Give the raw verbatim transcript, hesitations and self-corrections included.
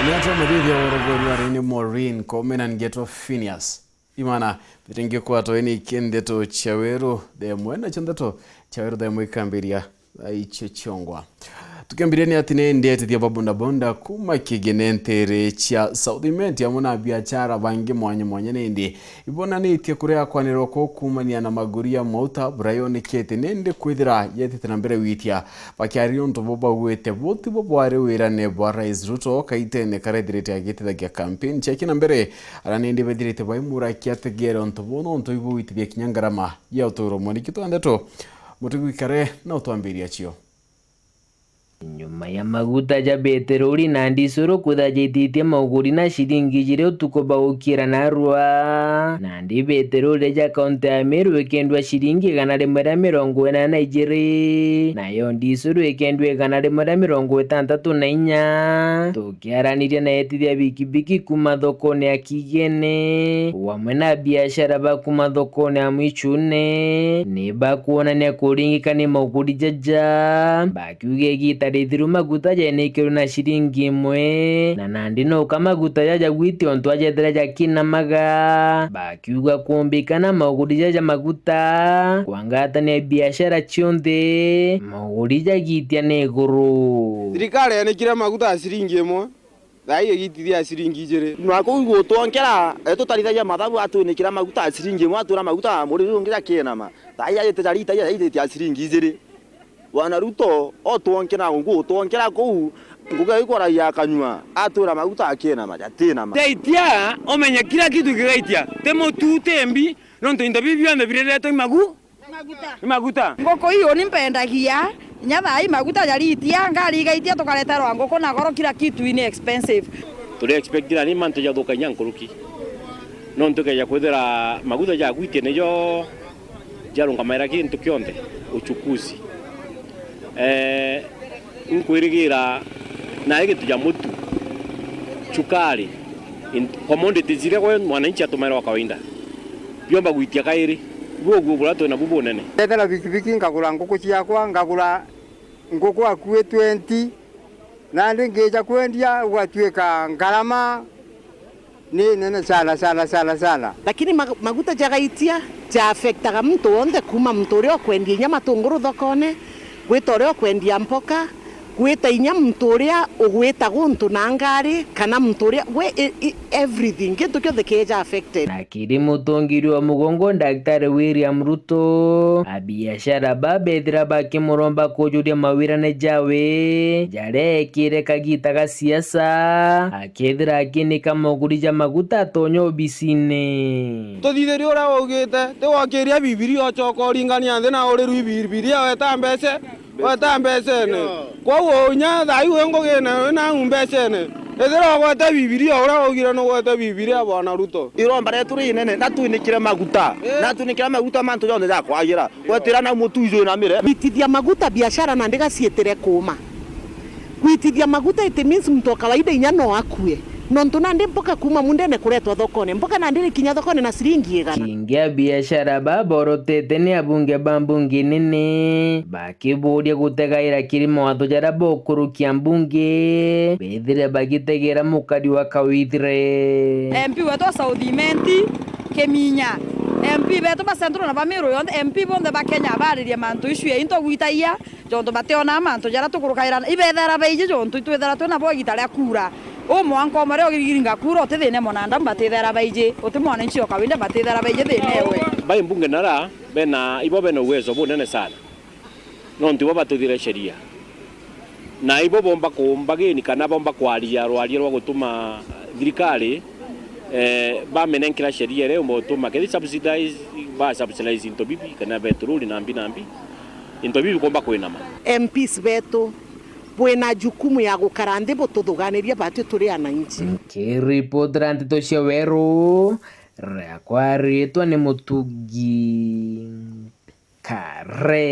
Niatwa muthithia wa ruguru ari ni Maureen Koome na ngetwa Phineas. Imana, biringi kwatwa ini iki ndeto cia weru the mwe, nacio ndeto cia weru the mwe ikambiria thaa icio ciongwa. Tukiambiria ni ati ni ndetithia ba bodaboda kuma Kigene ntere cia South Imenti amwe na biashara bangi mwanya mwanya ni ndi ibonanitie kuria kwanirwa kuu kumania na maguri ya mauta buria yonekete ni ndi kwithira yetite na mbere gwitia. Bakiaria untu buu baugite buti bo bwari wirane bwa Rais Ruto kaitene karia ethirite agitithagia campaign ciake na mbere. Ara ni ndi bethirite baimurakia ategere untu buu nontu ibugwitithia kinya ngarama ya uturo. Mwaniki twa ndeto, mutigwikare na utwambiria cio. Nyuma ya maguta ja beteroli na ndisuru kwithajititie mauguri na ciringi ijiri utuku baukira narua, nandi beteroli ja kaunti ya Meru ikendua ciringi igana rimwe ria mirongo ina na ijiri, nayo ndisuru ikendua igana rimwe ria mirongo itantatu na inya. Tukiaraniria na etithia bikibiki kuma thokone ya Kigene, wamwe na biashara ba kuma thokone ya Mwichune, ni bakwonania kuringika ni mauguri jaja. Bakiuga igita rithiru maguta jenikirwe na ciringi imwe, na nandi nuka maguta jaja gwiti ontu ajethira jakinamaga. Bakiuga kumbika na mauguri jaja maguta, kwangatania biashara cionthe, mauguri jagitia ni iguru. Thirikari yenikire maguta ya ciringi imwe. Thaa ii igitithia ya ciringi ijiri. Na kuu igutwonkera, etutarithagia mathabu, atwinikira maguta ya ciringi imwe, atwira maguta ya muriri ungi jakinama. Thaa ii ajite ja rita ii, ajite ya ciringi ijiri. Bwana Ruto, otwonkera, ngugu utwonkera kuu, ngugi ikwaragia akanyua, atwira maguta akinama, jatinama. Jaitia, umenye kila kitu kigaitia. Ti mutu, ti mbi, nontu into bibi bionthe biriretwe i magu-, Maguta. Ni maguta. Nguku ii uni mpendagia, inya thaa ii maguta jaritia, ngari igaitia, tukareterwa nguku na goro, kila kitu ni expensive. Turi expect nani mantu jathuka inya nkuruki. Nontu keja kwithira maguta jagwitie nijo jarungamaira kintu kionthe, uchukuzi. Eh, Inkwirigira nai gintu ja mutu, chukari, in-, commodities iria gwe mwananchi atumaira wa kawaida, biomba gwitia kairi. Ibu uguo buria twina bu bunene. Ndethera bikibiki, ngagura nguku ciakwa, ngagura nguku akui twenty, nandi ngija kwendia ugatuika ngarama ni nene sana, sana, sana, sana. Lakini mag-, maguta jagaitia, ja affectaga muntu wonthe, kuma muntu uria ukwendia inya matunguru thokone, gwita uria ukwendia mpoka, gwita inya muntu uria ugwita guntu na ngari, kana muntu uria, gwe, i, i, everything, gintu kionthe kieja affected. Na kiri mutongiri wa mugongo, Daktari William Ruto, abiashara ba bethira bakimuromba kujuria mawirane jawe, jaria ekire kagita ga siasa, akethira akinika muguri ja maguta atonya obisine. Tuthithirie uria waugite, ti wokiria Bibilia ucoka uringania nthi na urirwi Bibilia weta mbeca, weta mbecene. Kwou inya thaa iu wi ngugine wi nau mbecene, ithira ugwete Bibilia uria waugire nugwete Bibilia, Bwana Ruto. Iromba rietu rinene, na twinikire maguta, na twinikire maguta mantu jonthe jakwagira. Gwetira na mutu ijwinamire. Gwitithia maguta biashara nandi gaciitire kuuma. Gwitithia maguta, it means muntu wa kawaida inya no akue. Nontu nandi mboka kuuma mundene kuretwa thokone. Mboka nandi iri kinya thokone na ciringi igana. Kingi abiashara ba borotete ni abunge ba mbunge nene, bakiburia gutegaira kiri mawatho jaria bokurukia mbunge, bethire bagitegera mukari wa kawithire. M P wetu wa South Imenti, Kiminya, M P betu ba Central na ba Meru yonthe, M P bonthe ba Kenya baririe mantu icu ya into gwitagia, jontu bationaa mantu jaria tukurukagira, ibethera baiji jontu itwithera twina bo igita ria kura. U mwanka umwe rio giringa kura, utithine mwanadamu batithera baiji, uti mwananchi o kawaida batithera baiji thina ewe. Bai mbunge nara bena, ibo bena uwezo bunene sana. Nontu ibo batuthire sheria. Na ibo bomba kuumba gini kana bomba kwaria rwaria rwa gutuma thirikari, eh, bamenenkera sheria iria yumba gutuma kethi subsidize, ba subsidize into bibi kana petroli na mbi na mbi. Into bibi bikomba kwinama. M Ps betu, bwina jukumu ya gukara nthi bututhuganirie batwi turi ananchi. Nkiripotera nteto cia Weru, riakwa ritwa ni Mutugi Kare.